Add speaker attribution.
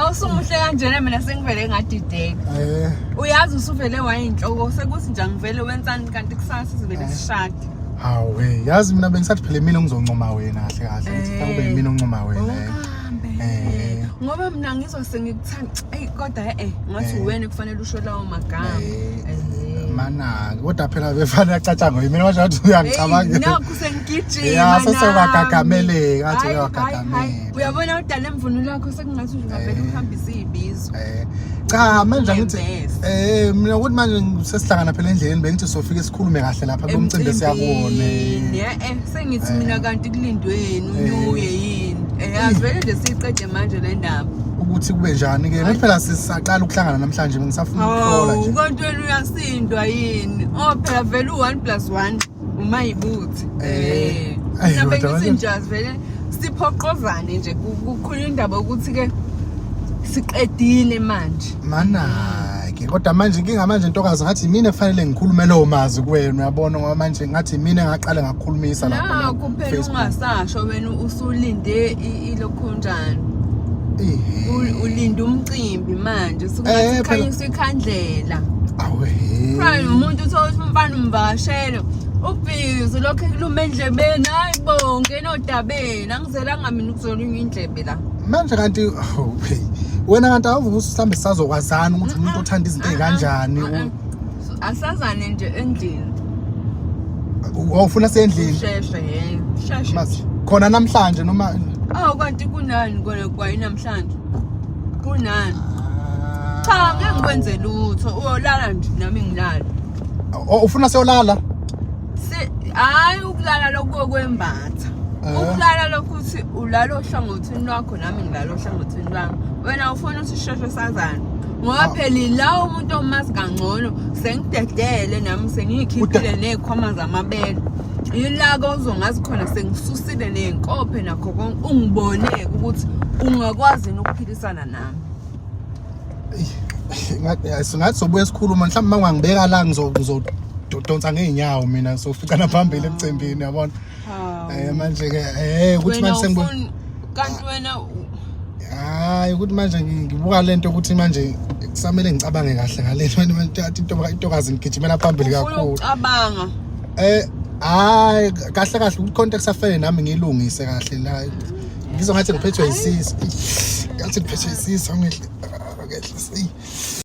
Speaker 1: Awusumuhle kanjena, mina sengivele ngadideka. Uyazi usuvele wayinhloko, sekuthi nje angivele wenzani kanti kusasa sizivele sishade.
Speaker 2: Hawu hey, yazi mina bengisathi phela mina ngizoncoma wena kahle kahle, ngithi kube yimina oncoma wena.
Speaker 1: Ukambe.
Speaker 2: Eh.
Speaker 1: Ngoba mina ngizwa sengikuthanda. Ey, kodwa ngathi uwena kufanele usho lawo magama.
Speaker 2: Mana, kodwa phela befana yacatshangwa yimina, manje ngathi uyangicabangela.
Speaker 1: Nakhu sengigijima.
Speaker 2: Ya, sesewagagameleka, ngathi
Speaker 1: Hayi, hayi,
Speaker 2: uyawagagameleka.
Speaker 1: hayi. Uyabona udala emvunulo yakho, sekungathi nje ungavele uhambise ibizo.
Speaker 2: Cha, manje angithi
Speaker 1: Ungembese.
Speaker 2: Mina ukuthi manje sesihlangana phela endleleni, bengithi sofike sikhulume kahle lapha kumcimbi esiyakuwona.
Speaker 1: Emcimbini, sengithi mina kanti kulindweni unyuye yini? Asivele nje siyiqede manje le ndaba.
Speaker 2: Ukuthi kube njani ke? Ngathi phela sisaqala ukuhlangana namhlanje, bengisafuna ukuhlola
Speaker 1: Hawu,
Speaker 2: nje.
Speaker 1: kanti wena uyasindwa yini? Oh, phela vele u-1 plus 1 umayibuthi.
Speaker 2: Ayi,
Speaker 1: Mina
Speaker 2: kodwa
Speaker 1: bengithi
Speaker 2: manje
Speaker 1: nje asivele siphoqozane nje, kukhulunywa indaba ukuthi ke siqedile manje.
Speaker 2: Mana-ke, kodwa manje inkinga manje, ntokazi, ngathi mina kufanele ngikhulume lowo mazwi kuwena, uyabona, ngoba manje ngathi mina engaqale ngakukhulumisa lapha la
Speaker 1: Nakho phela
Speaker 2: Facebook.
Speaker 1: ungasasho wena, usulinde ilokhunjani.
Speaker 2: Ehhe.
Speaker 1: Ulinde umcimbi manje, sukungathi kukhanyiswa ikhandlela.
Speaker 2: Awe.
Speaker 1: Prime umuntu uthola ukuthi umfana umvakashele. Ubhizi lokho ekuluma endlebeni, hayi bo, ngena odabeni, angizelanga mina ukuzolunywa indlebe la.
Speaker 2: Manje kanti, oh, hey, wena kanti awuvuka ukuthi mhlawumbe sisazokwazana, ukuthi umuntu othanda izinto ey'kanjani?
Speaker 1: Asazane nje endlini.
Speaker 2: Wawufuna sendlini?
Speaker 1: Sheshe, yebo. Sheshe.
Speaker 2: Khona namhlanje noma?
Speaker 1: Awu, kanti kunani kona kwayi namhlanje? Kunani? Cha, ngeke ngikwenze lutho. Uyolala nje nami ngilala.
Speaker 2: Oh, ufuna siyolala?
Speaker 1: Hayi, ukulala lokho kwembatha. Ukulala lokhu uthi ulala ohlangothini lwakho, nami ngilala ohlangothini lwami. Wena ufuna ukuthi sisheshe sazane. Ngoba phela ila umuntu omazi kangcono, sengidedele nami, sengiyikhiphile ney'khwama zamabele. Yila-ke uzongazi khona sengisusile ney'nkophe nakho konke, ungibone ukuthi ungakwazi yini ukuphilisana nami.
Speaker 2: Singathi sobuye sikhuluma mhlawumbe uma ungangibeka la, ngizodonsa ngey'nyawo mina, soficana phambili emcimbini, yabona. Manje ke ukuthi
Speaker 1: Wena
Speaker 2: manje sengibuka
Speaker 1: kanti wena
Speaker 2: Hayi, ukuthi manje ngibuka lento ukuthi manje kusamele ngicabange kahle ngale nto manje, athi intokazi ngigijimela phambili
Speaker 1: ufuna
Speaker 2: kakhulu.
Speaker 1: Ukucabanga.
Speaker 2: Hayi, kahle kahle ukuthi context afele nami ngilungise kahle la. Ngizwa ngathi ngiphethwe yisisu. Ngathi ngiphethwe yisisu, angehle. Angehle.